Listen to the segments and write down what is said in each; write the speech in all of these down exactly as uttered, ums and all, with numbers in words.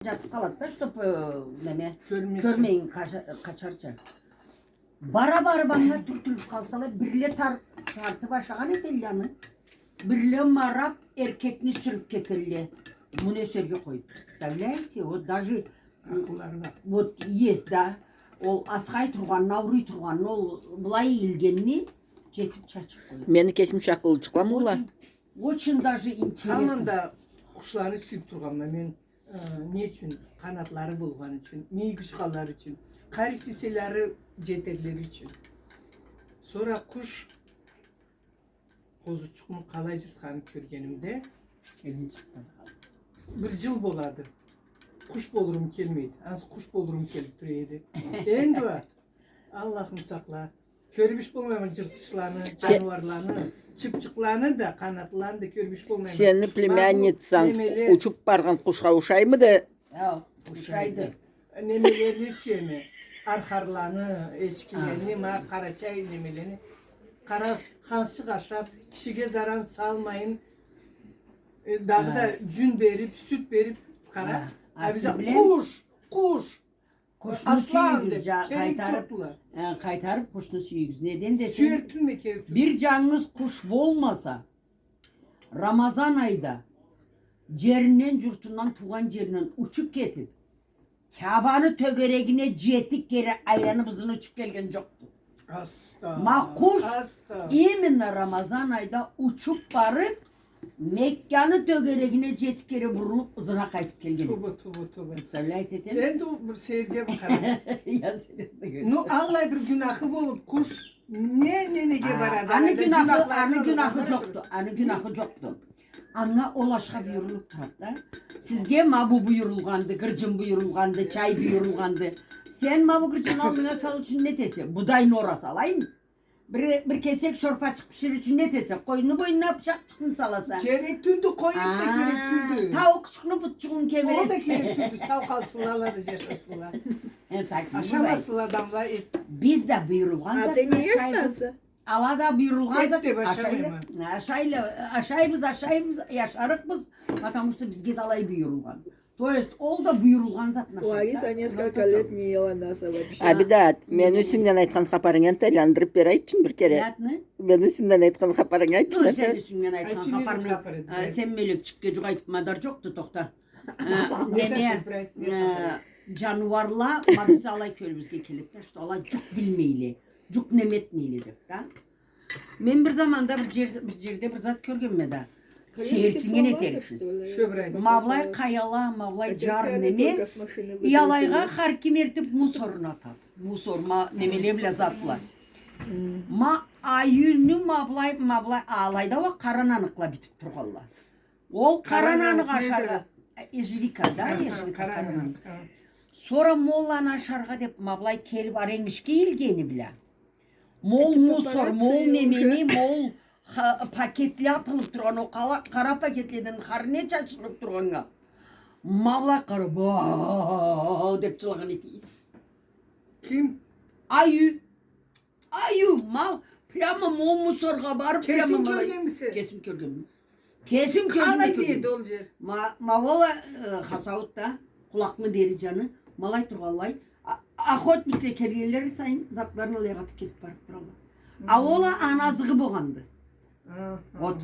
Джатыб къалады да, чтоб, э, неме, кёрмейин къачарча. Бара барыб анга тюртюлюб къалсала, бирле тар-, тартыб ашагъан этелле аны. Бирле мараб эркекни сюрюб кетелле. Муну эсерге къоюб. Представляете? Вот даже, вот есть, да. Ол асхай тургъанны, ауруй тургъанны, ол былай ийилгенни джетиб чачыб къоюб. Мени кесим чакълы джукълам ула. Очень, очень даже интересно. Хаманда къушланы сюйюб тургъанма мен. Э, не ючюн? Къанатлары болгъаны ючюн, мийик учханлары ючюн, къарыйсыз эселери джетерлери ючюн. Сора къуш, къозучукъну къалай джыртханын кёргенимде, бир джыл болады. Къуш болурум келмейди. Ансы къуш болурум келиб тура эди. Энди уа, Аллахым сакъла. Кёрюб иш болмайма джыртышланы, джаныуарланы, чыпчыкъланы да, къанатлыланы да кёрюб иш болмайма. Сени племянницанг учуб баргъан къушха ушаймыды? Хо, ушайды. Немелени сюеме. Архарланы, эчкилени, ма, къарачай немелени. Къара, хансчыкъ ашаб, кишиге заран салмайын, э, дагъыда джюн бериб, сют бериб, къара. А биз къуш, къуш. Къушну сюйюгюз, къайтарыб, э, къайтарыб къушну сюйюгюз. Неден десенг, бир джангыз къуш болмаса, Рамазан айда джеринден, джуртундан, туугъан джеринден учуб кетиб, Кябаны тёгерегине джети кере айланыб, ызына учуб келген джокъду. Ма къуш именно Рамазан айда учуб барыб, Мекканы тёгерегине джети кере бурулуб, ызына къайтыб келген. Тоба, тоба, тоба. Представлять этебиз. Энди ол бир сейирге бир къара. Я, сейирге. Ну, аллай бир гюнахы болуб, къуш не, не, неге барады? Аны гюнахы, аны гюнахы джокъду. Аны гюнахы джокъду. Анга ол ашха буюрулуб турады да. Сизге ма бу буюрулгъанды, гырджын буюрулгъанды, чай буюрулгъанды. Сен ма бу гырджынны аллынга салыр ючюн не этесе? Будай нора салайын. Бир, бир кесек шорпачыкъ биширир ючюн не этесе? Къойну бойнуна бычакъчыкъны саласа. Керек тюлдю, къой эт да керек тюлдю. Тауукъчукъну бутчугъун кебересе. Ол да керек тюлдю, сау къалсынла, ала да джашасынла. Э, так, ашамасынла адамла эт. Биз да буюрулгъан затны ашайбыз. Ала да буюрулгъан зат, ашайла, ашайла, ашайбыз, ашайбыз, яшарыкъбыз, потому что бизге да алай буюрулгъан. То есть, ол да буюрулгъан затны ашайды да. Лариса несколько лет не ела мяса вообще. Абидат, мени юсюмден айтхан хапарынгы айландырыб берейичи бир кере. Мени юсюмден айтхан хапарынгы айтчы. Сени юсюнгден айтхан хапарынгы, э, сен мёлекчикге джукъ айтыб мадар джокъду, тохта. Э, неме, э, джаныуарла, ма, биз алай кёлюбюзге келеди да, что ала джукъ билмейле, джукъ неме этмейле деб да. Мен бир заманда бир джер-, бир джерде бир зат кёргенме да. Сейирсинген этериксиз. Ма былай къаяла, ма былай джар неме, и алайгъа хар ким эртиб мусорун атады. Мусор, ма, немеле бла затла. Ма айюню ма былай, ма былай, алайда уа къара наныкъла битиб тургъанла. Ол къара наныкъ ашаргъа, э, эжевика да, эжевика, къара наныкъ. Сора ма ол аны ашаргъа деб, ма былай келиб, ары энгишге ийилгени бла, ма ол мусор, ма ол немени, ма ол ха-, пакетле атылыб тургъан, ол къала-, къара пакетледен хар не чачылыб тургъаннга, ма былай къараб, «Бау!» деб джылагъан эди. Ким? Айю. Айю, ма, прямо ма ол мусоргъа барыб, прямо ма былай. Кесинг кёргенмисе? Кесим кёргенме. Кесим кёзюмле кёргенме. Къалай дейди ол джер? Ма, ма ол а, э, хасауут да, къулакъны бери джаны, ма алай тургъанлай. А-, охотникле келгенлери сайын затларын алай къатыб кетиб барыб туралла. А ол а аны азыгъы болгъанды. Вот.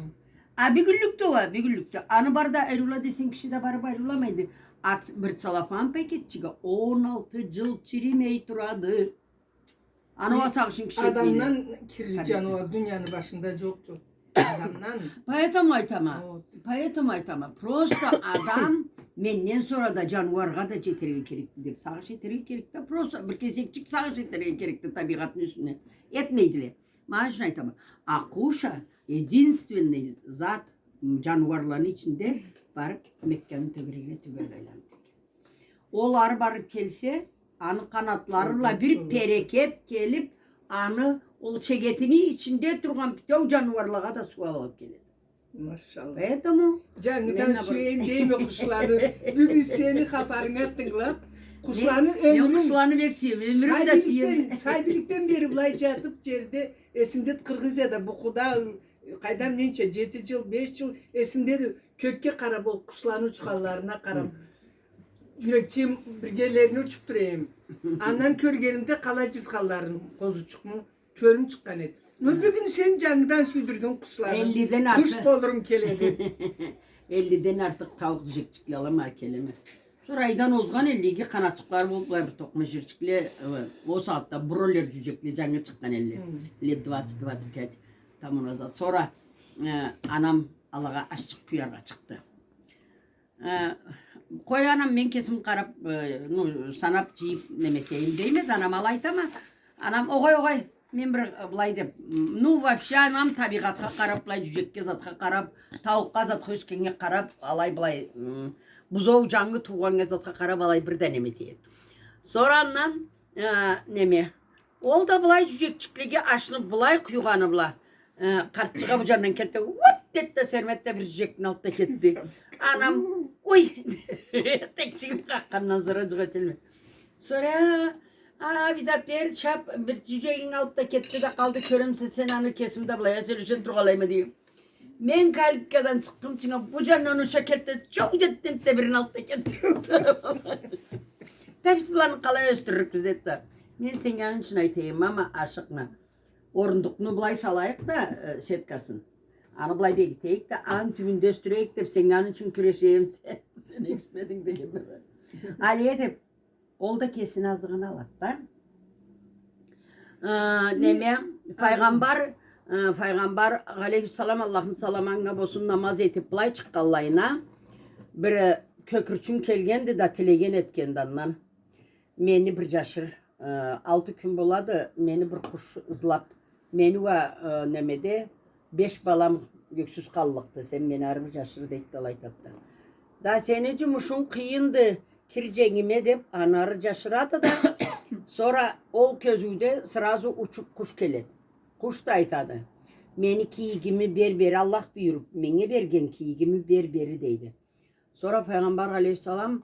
А бюгюнлюкде уа, бюгюнлюкде. Аны бар да айырыула десенг, киши да барыб айырыуламайды. А ц-, бир целлофан пакетчиги он алты джыл чиримей турады. Аны уа сагъышын киши этмейле. Адамдан кирли джаныуар дунияны башында джокъду. Адамдан. Поэтому айтама. Вот. Поэтому айтама. Просто адам менден сора да джаныуаргъа да джетерге керекди деб сагъыш этерге керекди. Просто бир кесекчик сагъыш этерге керекди табийгъатны юсюне. Этмейдиле. Ма аны ючюн айтама. А къуш а единственный зат, м, джаныуарланы ичинде барыб Мекканы тёгерегине тёгерек айланыб джюрген. Ол ары барыб келсе, аны къанатлары бла бир берекет келиб, аны ол чегетини ичинде тургъан битеу джаныуарлагъа да сууаб алыб келеди. Машалла. Поэтому джангыдан сюеме дейме къушланы. Бюгюн сени хапарынгы тынгылаб, къушланы ёмюрюм. Мен къушланы бек сюеме, ёмюрюм да сюеме. Сабийликден, сабийликден бери былай джатыб джерде, эсимдеди, Къыргъызияда, букъуда, къайдам, ненча, джети джыл, беш джыл, эсимдеди, кёкге къараб, ол къушланы учханларына къараб. Джюрекчигим, биргелерини учуб тура эдим. Андан кёргенимде къалай джыртханларын, къозучукъну, кёлюм чыкъгъан эди. Но бюгюн сен джангыдан сюйдюрдюнг къушланы. Эллиден артыкъ. Къуш болурум келеди. Эллиден артыкъ тауукъ джюджекчикле алама, келеме. Сора айдан озгъан, эллиги къаначыкълары болуб, былай бир токъма джюречикле, э, ол сагъатда бройлер джюджекле джангы чыкъгъан элле. Лет двадцать, двадцать пять тому назад. Сора, э, анам алагъа ашчыкъ къуяргъа чыкъды. Э, къой, анам, мен кесим къараб, э, ну, санаб, джыйыб, неме этейим, дейме да, анам алай айтама. Анам, огъай, огъай, мен бир, э, былай деб, м, ну, вообще, анам табигъатха къараб, былай джюджекге, затха къараб, тауукъгъа, затха ёсгеннге къараб, алай-былай, м, бузоу джангы туугъаннга, затха къараб, алай бир да неме этеди. Сора андан, э, неме, ол да былай джюджекчиклеге ашны былай къуйгъаны бла, э, къартчыгъа бу джандан келди да, уап деди да, сермеди да, бир джюджекни алды да кетди. Анам, уй, текчигиб къакъгъандан сора джукъ этелмеди. Сора, а, Абидат, бери чаб, бир джюджегинги алды да кетди да къалды, кёремисе сен аны, кесим да былай сёлеше тургъанлайма, дейме. Мен калиткадан чыкъгъынчынга бу джандан уча келди да, чоу деди да, бирин алды да кетди. Да биз быланы къалай ёсдюрюрбюз, деди да. Мен сеннге аны ючюн айтайым, мама, ашыкъма. Орундукъну былай салайыкъ да, э, сеткасын. Аны былай бегитейик да, аны тюбюнде ёсдюрейик деб, сеннге аны ючюн кюрешеме, сен, сен эшитмединг, дегенме да. Алай деб, ол да кесини азыгъын алады да. Э, неме, файгъамбар, э, файгъамбар алейхиссалам, Аллахны саламы анга болсун, намаз этиб, былай чыкъгъанлайына, бир, э, кёкюрчюн келгенди да, тилеген этгенди андан. Мени бир джашыр, э, алты кюн болады, мени бир къуш ызлаб, мени уа, э, немеде, беш балам ёксюз къаллыкъды, сен мени ары бир джашыр, дейди да, алай айтады да. Да сени джумушунг къыйынды, кир дженгиме, деб, аны ары джашырады да, сора ол кёзюуде сразу учуб къуш келеди. Къуш да айтады: «Мени кийигими бер, бери, Аллах буюруб, меннге берген кийигими бер, бери», — дейди. Сора файгъамбар алейхиссалам,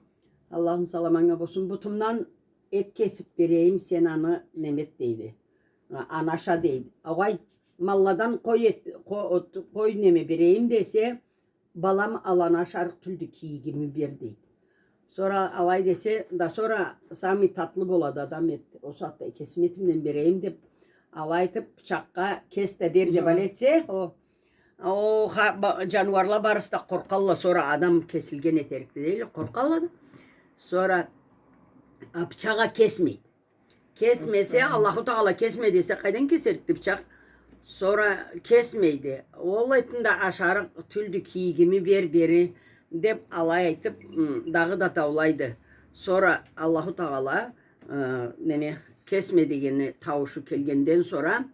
Аллахны саламы анга болсун: «Бутумдан эт кесиб берейим, сен аны неме эт», — дейди. А, аны аша, дейди. Огъай, малладан къой эт, къо-, от-, къой неме берейим десе, балам, аланы ашарыкъ тюлдю, кийигими бер, дейди. Сора алай десе, да сора самый татлы болады адам эт, ол сагъатда кесими этимден берейим деб, алай айтыб, бычакъгъа кес да бер деб алай этсе, о, О, ха-, ба-, джаныуарла барысы да къоркъалла, сора адам кесилген этерикди, дейди, къоркъалла да. Сора, а, бычакъ а кесмейди. Кесмесе, Аллаху Тагъала кесме десе, къайдан кесерикди бычакъ? Сора кесмейди. Ол этин да ашарыкъ тюлдю, кийигими бер, бери, деб алай айтыб, м, дагъыда таулайды. Сора Аллаху Тагъала, э, неме, кесме дегени тауушу келгенден сора,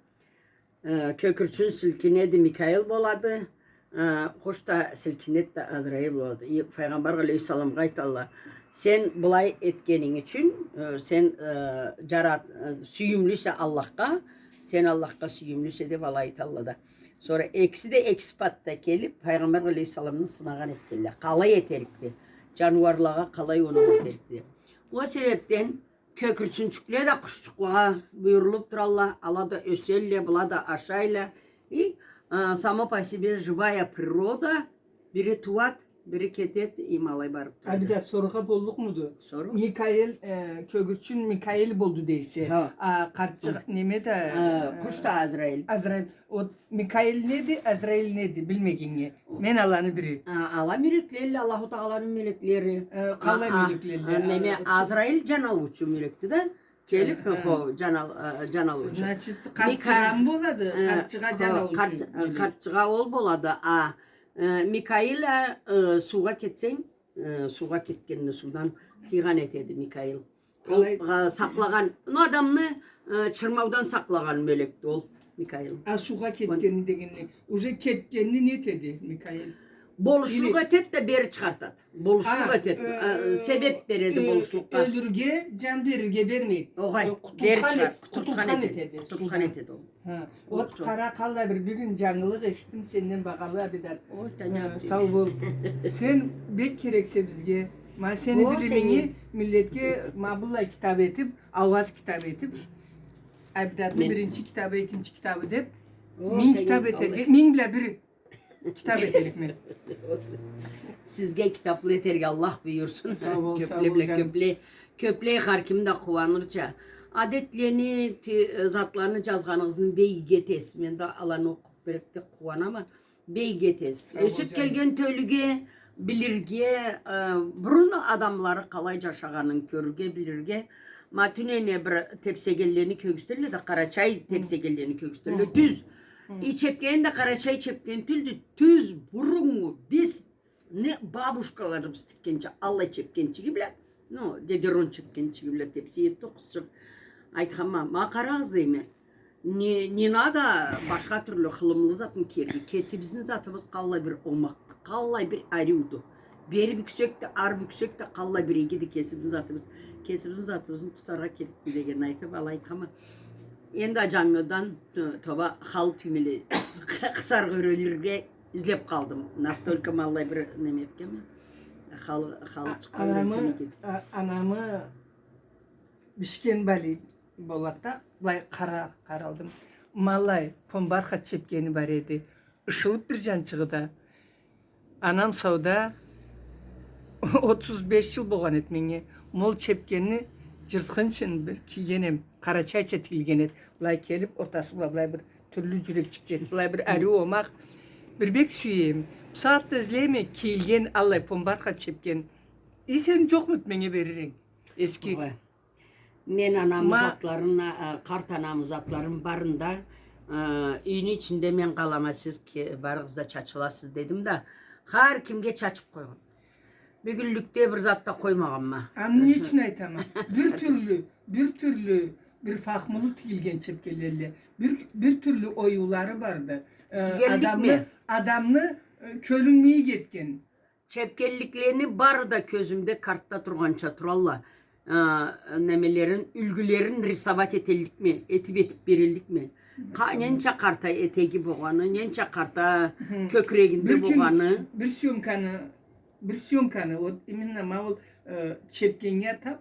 Э, кёкюрчюн силкинеди, Микаил болады. Э, къуш да силкинеди да, Азраил болады. И файгъамбар алейхиссаламгъа айталла: «Сен былай этгенинг ючюн, э, сен, э, джарат-, э, сюйюмлюсе Аллахха, сен Аллахха сюйюмлюсе», — деб алай айталла да. Сора экиси да эки сыпатда келиб, файгъамбар алейхиссаламны сынагъан этгенле. Къалай этерикди? Джаныуарлагъа къалай оноу этерикди? Ол себебден Кёкюрчюнчюкле да къушчукълагъа буюрулуб туралла, ала да ёселле, была да ашайла. И, а, само по себе живая природа, бири тууад, бири кетед, и ма алай барыб турады. Абидат, сорургъа боллукъмуду? Сорургъа. Микаил, э, кёкюрчюн Микаил болду дейсе. Хо. А, къартчыгъа, неме да, э, къуш да Азраил. Азраил. Ол Микаил неди, Азраил неди, билмегеннге. Мен аланы бири. А, ала мёлеклелле, Аллаху Тагъаланы мёлеклери. Э, къалай мёлеклелле? А, неме, Азраил джан алыучу мёлекди да. Келиб, хо, джан ал-, э, джан алыучу. Значит, къартчыгъа болады, э, къартчыгъа джан алыучу мёлек. Къартчыгъа ол болады, а, э, Микаил, э, суугъа кетсенг, э, суугъа кетгенни, суудан тыйгъан этеди Микаил. Ол, къалай? Э, сакълагъан, ну, адамны, э, чырмаудан сакълагъан мёлекди ол, Микаил. А суугъа кетгенни дегенни, уже кетгенни не этеди Микаил? Болушлукъ этед да бери чыгъартад. Болушлукъ этед, э, себеб береди болушлукъгъа. Ёлюрге, джан берирге бермейд. Огъай, бери чыгъар, къутулхан этеди. Къутулхан этеди ол. Ха, вот къара, къалай бир бюгюн джангылыкъ эшитдим сенден, багъалы Абидат. Ой, Таня, сау бол. Сен бек керексе бизге. Ма сени билиминги миллетге ма быллай китаб этиб, ауаз китаб этиб, Абидатны биринчи китабы, экинчи китабы деб, минг китаб этерге, минг бла бир Китап этерикме. Сизге китаплы этерге Аллах буюрсун. Сау бол, сау бол, кёпле, кёпле, кёпле, хар ким да къууанырча. Адетлени, ти-, затланы жазгъаныгъызны бек иги этесиз. Мен да аланы окъуп, бек да къууанама. Бек иги этесиз. Сау бол, жаным. Ёсюп келген тёлюге билирге, э, бурун адамлары къалай жашагъанын кёрюрге, билирге. Ма тюнене бир тепсегенлени кёргюзтелле да, къарачай тепсегенлени кёргюзтелле. Тюз. И чепкени да къарачай чепкени тюлдю, тюз, буруннгу, биз не бабушкаларыбыз тикгенча, аллай чепкенчиги бла, ну, дедерон чепкенчиги бла тепсе этди къызчыкъ. Айтханма, ма къарагъыз дейме. Не, не надо башха тюрлю хылымылы затны киерге. Кесибизни затыбыз къаллай бир омакъды, къаллай бир ариуду. Бери бюксек да, ары бюксек да, къаллай бир игиди кесибизни затыбыз. Кесибизни затыбызны тутаргъа керекди дегенни айтып, алай айтханма. Энди а жангыдан, э, тоба, хал тюймеле, къысаргъа юрелирге излеп къалдым. Настолько ма аллай бир неме этгенме. Хал, хал чыкъгъан. Анамы, а, анамы бишген бали болад да, былай къара, къаралдым. Ма аллай, помбарха чепкени бар эди. Ышылып бир жанчыгъы да. Анам сауда отуз беш жыл болгъан эди меннге. Ма ол чепкени жыртхынчын бир кийген эм. Къарачайча тигилген эди. Былай келип, ортасы бла былай бир тюрлю жюрекчикче эди. Былай бир ариу омакъ. Бир бек сюе эм. Бусагъатда излейме, кийилген аллай помбарха чепкен. И сени жокъмуду меннге бериринг? Эски. Ой. Мен анамы затларын, а, къарт анамы затларын барын да, а, юйню ичинде мен къалама, сиз ке-, барыгъыз да чачыласыз дедим да, хар кимге чачып къойгъан. Бюгюнлюкде бир зат да къоймагъанма. Аны не ючюн айтама? Бир тюрлю, бир тюрлю, бир фахмулу тигилген чепкенлелле. Бир, бир тюрлю оюулары барды. Э, адамны, адамны, э, кёлюн мийик этген. Чепкенликлени бары да кёзюмде картда тургъанча туралла. А, немелерин, юлгюлерин рисовать этелликме, этип, этип берелликме. Ха, ненча къарта этеги болгъаны, ненча къарта кёкюрегинде болгъаны. Бир кюн бир съёмканы, бир съёмканы, вот именно ма ол, э, чепкеннге атап,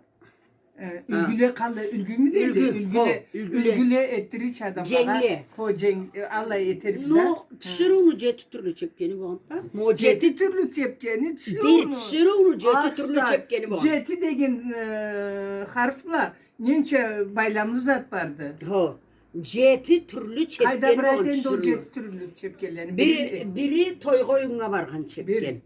Э, юлгюле къалай, юлгюмю дейди? Юлгю, юлгюле, хо, юлгюле. Юлгюле этдирирча адамлагъа. Женгле. Хо, женг-, э, аллай этерикбиз да. Ну, тиширыуну жети тюрлю чепкени болгъанды да. Жети тюрлю чепкени, тиширыуну. Бир тиширыуну жети тюрлю чепкени болгъан. Аста, жети деген, э, харф бла ненча байламлы зат барды. Хо. Жети тюрлю чепкени болгъан тиширыуну. Къайда, бир айт энди ол жети тюрлю чепкенлени. Бири, бири тойгъа, оюннга баргъан чепкен.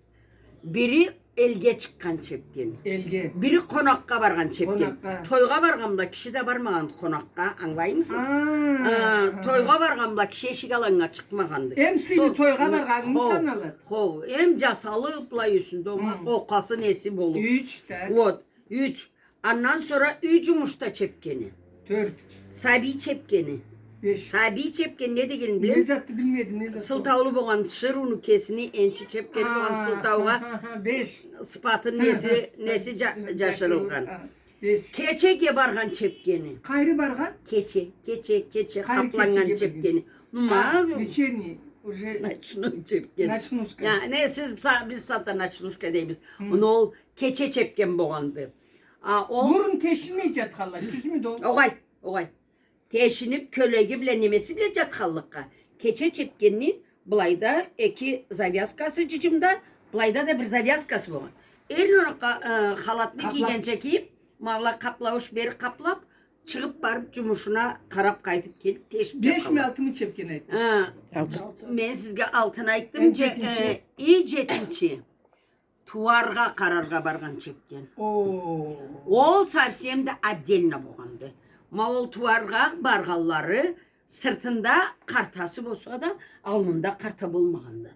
Бири элге чыкъгъан чепкен. Элге. Бири къонакъгъа баргъан чепкен. Къонакъгъа. Тойгъа баргъан бла киши да бармагъанды къонакъгъа, ангылаймысыз? А, тойгъа баргъан бла киши эшик аланнга чыкъмагъанды. Эм сыйлы тойгъа баргъанынгы саналады. Хо, эм жасалып, былай юсюнде омакъ, окъасы, неси болуп. Юч, так. Вот, юч. Андан сора юй жумушда чепкени. Тёрт. Сабий чепкени. Беш. Сабий чепкени не дегенин билемисиз? Не затды, билмедим, не зат ол? Сылтаулу болгъан тиширыуну кесини энчи чепкени болгъан сылтаугъа. Ха, ха, ха, беш. Сыпатын неси, неси жа-, жашырылгъан. Ха, беш. Кечеге баргъан чепкени. Къайры баргъан? Кече, кече, кече, къайры къапланнган чепкени. Нума? А, вечерний, уже. Ночной чепкени. Ночнушка. Я, не, сиз, биз бусагъатда ночнушка дейбиз. Хы. Муну ол кече чепкен болгъанды. А, ол... Бурун тешинмей жатханла, тюзмюдю ол? Огъай, огъай. Тешинип, кёлеги бла, немеси бла жатханлыкъгъа. Кече чепкенни былайда эки завязкасы жыжымда, былайда да бир завязкасы болгъан. Эр, ана, э, халатны кийгенча кийип, ма былай къаплауш бери къаплап, чыгъып барып, жумушуна къарап, къайтып келип, тешип жатханла. Бешми, алтымы чепкен айтдынг? Ха. Алты. Мен сизге алтын айтдым, э, и жетинчи. Тууаргъа къараргъа баргъан чепкен. О. Ол совсем да отдельно болгъанды. Ма ол тууаргъа баргъанлары сыртында къартасы болса да, аллында къарта болмагъанды.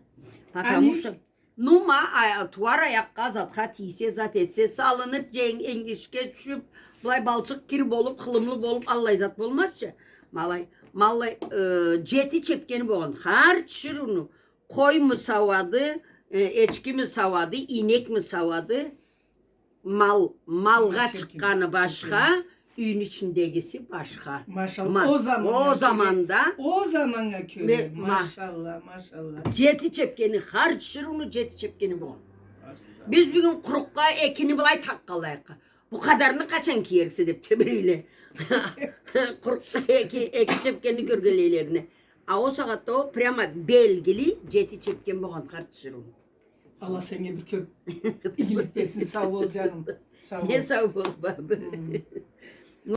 Потому что, ну, ма, а, тууар аякъгъа, затха тийсе, зат этсе, салынып, жен-, энгишге тюшюп, былай балчыкъ кир болуп, хылымлы болуп, аллай зат болмазча. Ма алай, ма алай, э, жети чепкени болгъан. Хар тиширыуну Къойму сауады, э, эчкими сауады, ийнекми сауады, мал, малгъа чыкъгъаны башха, юйню ичиндегиси башха. Машалла, о заманда, о заманнга кёре. Машалла, машалла. Жети чепкени, хар тиширыуну жети чепкени болгъан. Биз бюгюн къурукъгъа экини былай такъгъанлайыкъ. Бу къадарны къачан киериксе деп тебирейле. Къурукъгъа эки, эки чепкени кёргенлейлерине. А ол сагъатда ол прямо белгили джети чепген болгъан къарт тиширыу. Аллах сеннге бир кёп игилик берсин, сау бол, джаным. Сау бол. Не сау бол, бабы. Хы.